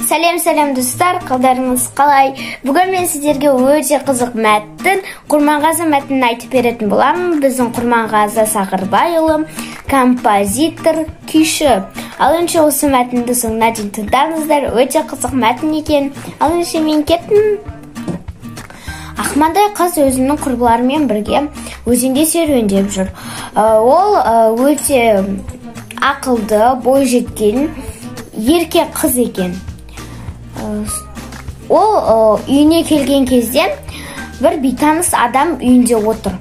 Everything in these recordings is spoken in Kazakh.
Сәлем, сәлем, достар, қалдарыңыз қалай? Бүгін мен сіздерге өте қызық мәтін, Құрманғазы мәтінін айтып беретін боламын. Біздің Құрманғазы Сағырбайұлы композитор, күйші. Ал ендеше осы мәтінді соңына дейін тыңдаңыздар, өте қызық мәтін екен. Ал ендеше мен кеттім. Ақмаңдай қыз өзінің құрбыларымен бірге өзенде серуендеп жүр. Ол өте ақылды, бойжеткен, ерке қыз екен. Ол үйіне келген кезде бір бейтаныс адам үйінде отыр.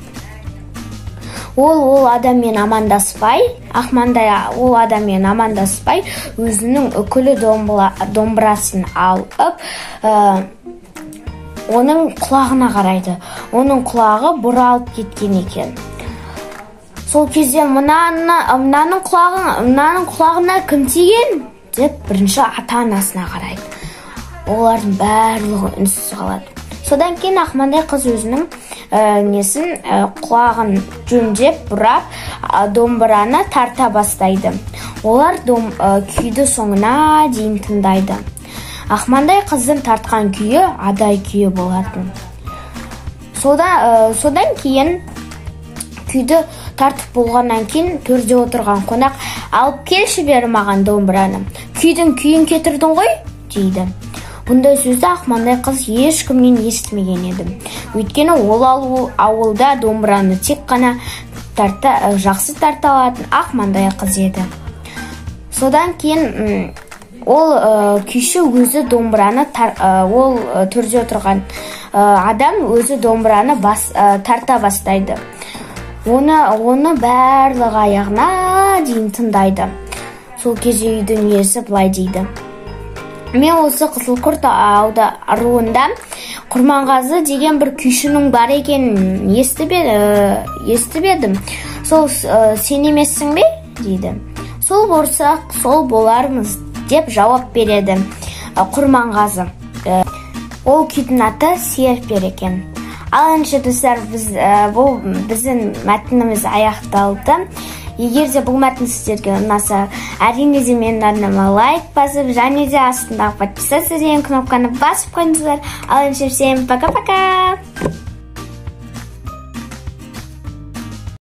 Ол адаммен амандаспай, Ақмаңдай ол адаммен амандаспай, өзінің үкілі домбырасын алып, оның құлағына қарайды. Оның құлағы бұралып кеткен екен. Сол кезде мынаның құлағына кім тиген деп бірінші ата-анасына қарайды. Олардың барлығы үнсіз қалады. Содан кейін Ақмаңдай қыз өзінің несін, құлағын жөндеп бұрап, домбыраны тарта бастайды. Олар күйді соңына дейін тыңдайды. Ақмаңдай қыздың тартқан күйі Адай күйі болатын. Содан кейін күйді тартып болғаннан кейін төрде отырған қонақ: «Алып келші бері маған домбыраны, күйдің күйін кетірдің ғой», – дейді. Бұндай сөзді Ақмаңдай қыз ешкімнен естімеген еді. Өйткені ол ауылда домбыраны тек қана жақсы тарта алатын Ақмаңдай қыз еді. Содан кейін ол күйші өзі домбыраны ол төрде отырған адам өзі домбыраны тарта бастайды. Оны барлығы аяғына дейін тыңдайды. Сол кезде үйдің иесі былай дейді: «Мен осы Қызылқұрт руында Құрманғазы деген бір күйшінің бар екенін естіп едім. Сол сен емессің бе?» – дейді. «Сол болсақ, сол болармыз», – деп жауап береді Құрманғазы. Ол күйдің аты Серпер екен. Ал ендеше, достар, бұл біздің мәтініміз аяқталды. Егер де бұл мәтін сіздерге ұнаса, әрине де менің арнама лайк басып, және де астындағы подписаться деген кнопканы басып қойыңыздар. Ал ендеше, всем пока-пока!